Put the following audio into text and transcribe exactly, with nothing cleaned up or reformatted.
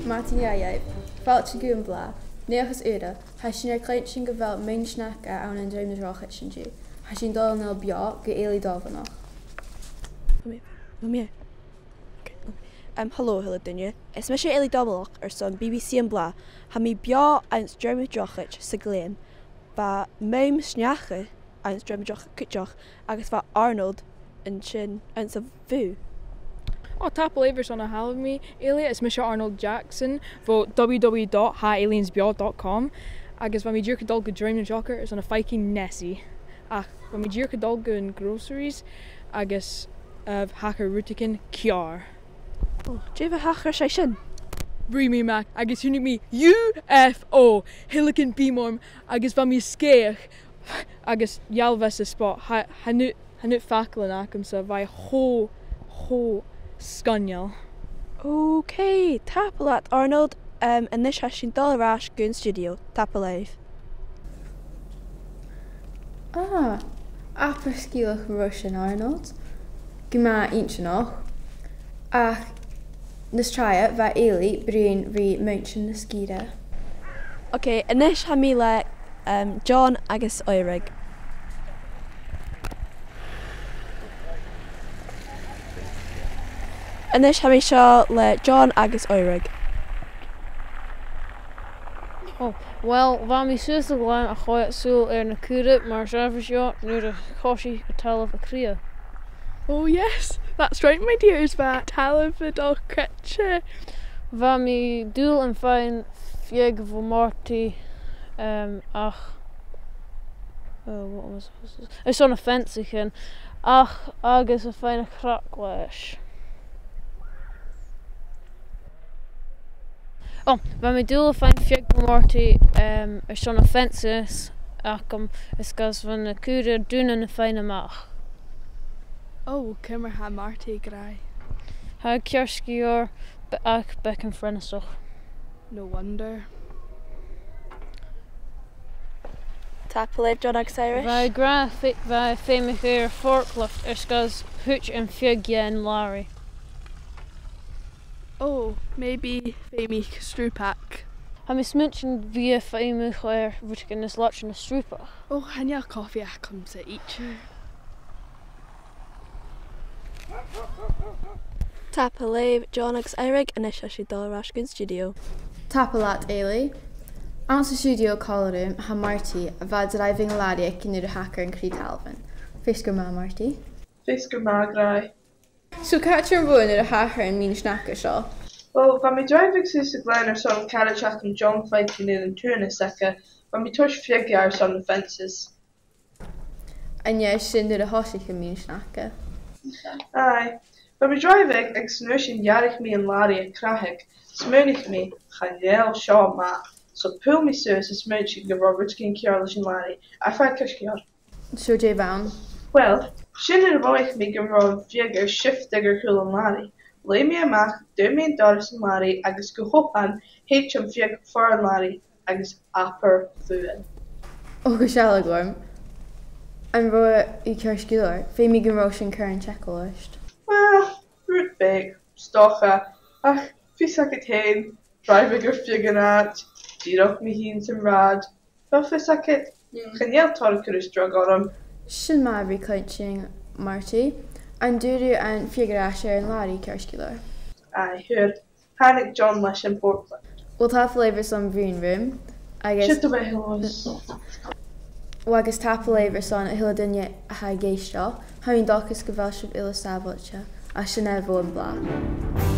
Madainn mhath dhuibh. Fàilte gu An Bláth. Naidheachd ùr. Tha sinn air cluinntinn gu bheil maoin-sneachda ann an Druim na Drochaid an-diugh. Tha sinn a' dol a-nall beò gu Eilidh Dòmhnallach. Come here. Come here. Okay, okay. Um, hello, a h-uile duine. Is mise Eilidh Dòmhnallach airson B B C An Bláth. Tha mi beò anns Druim na Drochaid sa Ghleann. Bha maoin-sneachda anns Druim na Drochaid cuideachd, agus bha Arnold an sin anns a' bhùth. Ò, tapadh leibh airson a thalamh mi, Eilidh. Is mise Arnold Jackson bho W W W dot tha aliens beò dot com, agus bha mi dìreach a' dol gu Druim na Drochaid airson a' faicinn Nessie. Ach bha mi dìreach a' dol gu na groceries agus, uh, thachair rudeigin ceàrr. Ò, dè bha thachair an sin? Ruith mi a-mach agus chunnaic mi U F O, Helicon Beam Orb, agus bha mi a' sgèith agus dh'fhalbh e sa spot. Cha, chan fhaca, chan fhaca faclan agamsa, bha e cho, cho sgoinneil. Okay, tapadh leat, Arnold. Um, a-nis tha sinn a' dol air ais gun stiùidio. Tapadh leibh. Ah, abair sgeulachd mhòr sin, Arnold. Gu math inntinneach. Ach nas tràithe bha Eilidh a' bruidhinn ri muinntir na sgìre. Okay, a-nis tha mi le, um, John agus Oidhirg. A-nis tha mi seo le John agus Oidhirg. Ò, uill, bha mi suas a' ghleann a' coimhead sùil air na caoraich mar as àbhaist nuair a choisich an talamh a' cruinneachadh. Oh yes, that's right, my dears, bha an talamh a' dol creic. Bha mi a' dol a dh'fhaighinn fiodh bho Mhàrtaidh, um, ach, oh, what was, was this? Airson na feansaichean, ach agus a' faighinn a' chraic leis. Ò, bha mi a' dol a dh'fhaighinn fiodh bho Mhàrtaidh, um, airson na fences, ach, um, is gus bha na caoraich a' dùnadh na feadhainn a-mach. Ò, ciamar a tha Màrtaidh ag ràdh? Tha e ceart gu leòr, b-, ach beagan freagasach. No wonder. Tapadh leibh, John agus Oidhirg. Bha e ag ràdh fe-, bha e feumach air forklift air sgàth 's thuit am fiodh dhan làraidh. Oh, maybe feumach srùbag. Tha mi a' smaointinn gum bi e feumach air rudeigin nas làidire na srùbag. Oh, chan eil cofaidh agamsa idir. Tapadh leibh, John agus Oidhirg, a-nis tha sinn a' dol air ais gun stiùidio. Tapadh leat, Eilidh. Anns an stiùidio còmhla rium, tha Màrtaidh, a bha a' dràibheadh an làraidh aig an uair a thachair an crith-thalmhainn. Feasgar math, Màrtaidh. Feasgar math, a ghràidh. So, càit an robh thu nuair a thachair am maoin-sneachda seo? Well, bha mi a' dràibheadh suas a' ghleann airson caraid agam John a dh'fhaicinn air an tuathanas aige, bha mi a' toirt fiodh dha airson na fences. An e sin nuair a thòisich am maoin-sneachda? Aye. Bha mi a' dràibheadh agus an uair sin dh'fhairich mi an làraidh a' crathadh. Smaoinich mi, chan eil seo math. So, thuit mi suas is smaoinich gun robh rudeigin ceàrr leis an làraidh. Air fad, ceart gu leòr. So, dè bh' ann? Well, sin nuair a mhothaich mi gun robh fiodh air shifteadh air cùl an làraidh. Leum mi a-mach, dhùin mi an doras an làraidh agus gu h-obann, thuit am fiodh far an làraidh agus abair fuaim. Ò, gu sealladh orm. An robh i ceart gu leòr? Feumaidh gun robh sinn a' cur an t-eagal ort. Well, rud beag, 's dòcha, ach fios agad fhèin, dràibheadh air fiodh an àite, dìreach mi fhìn 's an rathad. Bheil fios agad? Mm. Chan eil toradh cur as dragh orm. Sin math a bhith a' cluinntinn, Màrtaidh. An d' fhuair thu am fiodh air ais air an làraidh ceart gu leòr? Aye, fhuair. Thàinig John leis am forklift. Well, tapadh leibh airson bruidhinn rium, agus... Siud a bheil e, Lois. Well, agus tapadh leibh airson a h-uile duine a tha ag èisteachd. Tha mi an dòchas gu bheil sibh uile sàbhailte, agus sin e bho An Bláth.